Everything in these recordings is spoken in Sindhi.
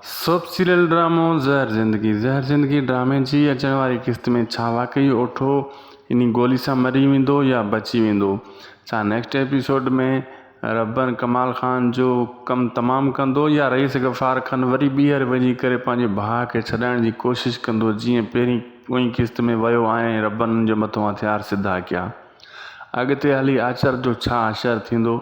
سوپ سيريل ڊرامو زهر زندگي زهر زندگي ڊرامي جي اچڻ واري قسط ۾ ڇا واقعي اوٺو انهي گولي سان مري ويندو يا بچي ويندو ڇا نيڪسٽ ايپيسوڊ ۾ ربن ڪمال خان جو ڪم تمام ڪندو يا رئيس غفار خان وري ٻيهر وڃي ڪري پنهنجي ڀاء کي ڇڏائڻ جي ڪوشش ڪندو جيئن پهرين پوئين قسط ۾ ويو ۽ ربن جي مٿو هٿيار سڌا ڪيا. اڳتي هلي آچر جو ڇا حشر ٿيندو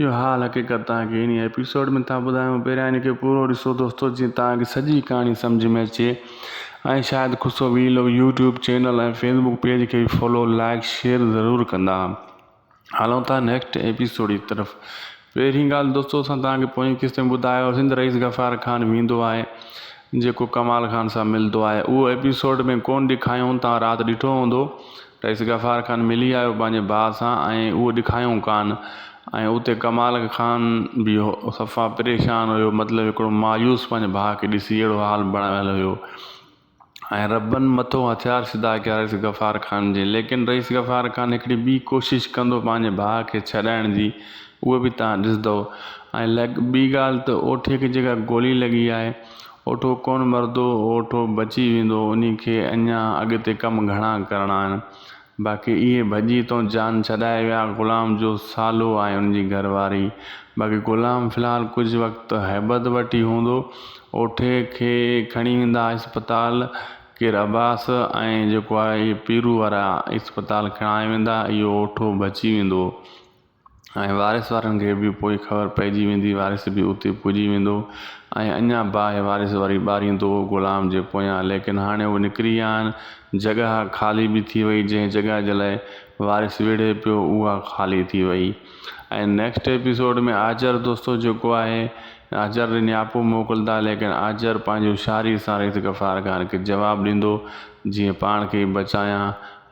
اهو حال حقيقت توهان کي انهي ايپيسوڊ ۾ ٿا ٻڌايون پهريان ان کي پورو ڏسو دوستو جيئن توهان کي سڄي ڪهاڻي سمجهه ۾ اچي ۽ Shahid Khusro vlog YouTube channel ۽ Facebook page کي به فالو لائڪ شيئر ضرور ڪندا هلون ٿا نيڪسٽ ايپيسوڊ جي طرف پهرين ڳالهه دوستو اسان توهان کي پوئين قسط ۾ ٻڌايو هوسين ته رئيس غفار خان ويندو آهي جيڪو ڪمال خان سان ملندو آهي اهو ايپيسوڊ ۾ ڪون ڏيکايون توهان رات ڏٺو هوندو رئيس غفار خان ملي آيو پنهنجي ڀاء سان ۽ اهو ڏيکايون ڪان ۽ اتي ڪمال خان به صفا پريشان هيو مطلب هڪڙو مايوس پنهنجي ڀاء کي ڏسي اهڙو حال بڻايل هيو ۽ ربن مٿو هٿيار سڌا ڪيا رئيس غفار خان جي ليڪن رئيس غفار خان هڪڙي ٻي ڪوشش ڪندو پنهنجي ڀاء کي ڇڏائڻ جي اهو به توهان ڏسندؤ ۽ لڳ ٻي ڳالهه ته اوٺي کي جيڪا گولي لڳي آهي اوٺو ڪونه مرندو اوٺو بچي ويندو انهي کي اڃا اڳتي ڪم گهڻا ڪرڻا آهن باقي اهي ڀڄي تون جان ڇڏائي ويا غلام جو سالو ۽ ان جي گهر واري. باقي غلام في الحال ڪجهه وقت هيبت وٽ ئي هوندو. اوٺي کي کڻي ويندا اسپتال ڪير عباس ۽ جيڪو آهي اهي پيرو وارا اسپتال کڻائي ويندا اهو اوٺو بچي ويندو. ۽ وارث وارن کي به پوء خبر پئجي ويندي، وارث به اتي پڄي ويندو ۽ اڃا باهه وارث وري ٻاريندو غلام جي پويان، ليڪن هاڻي هو نڪري ويا آهن، جڳهه خالي به ٿي وئي، جنهن جڳهه جي لاء وارث وڙهي پيو اها خالي ٿي وئي. ۽ نيڪسٽ ايپيسوڊ ۾ آچر دوستو جيڪو آهي آچر ڏي نياپو موڪلدا ليڪن آچر پنهنجي هوشياري سان رئيس غفار خان کي جواب ڏيندو جيئن پاڻ کي ئي بچايان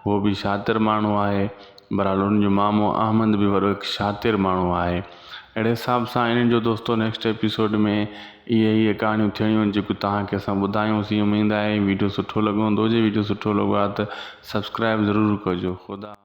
هو به شاطر ماڻهو آهي. بھرحال ان جو مامو احمد به وڏو هڪ شاطر ماڻهو آهي. اهڙي حساب سان انهن جو دوستو نيڪسٽ ايپيسوڊ ۾ اهي اهي ڪهاڻيون ٿيڻيون آهن جيڪيون توهان کي اسان ٻڌايون سين اميد آهي ويڊيو سٺو لڳو هوندو جي ويڊيو سٺو لڳو آهي ته سبسڪرائب ضرور ڪجو خدا.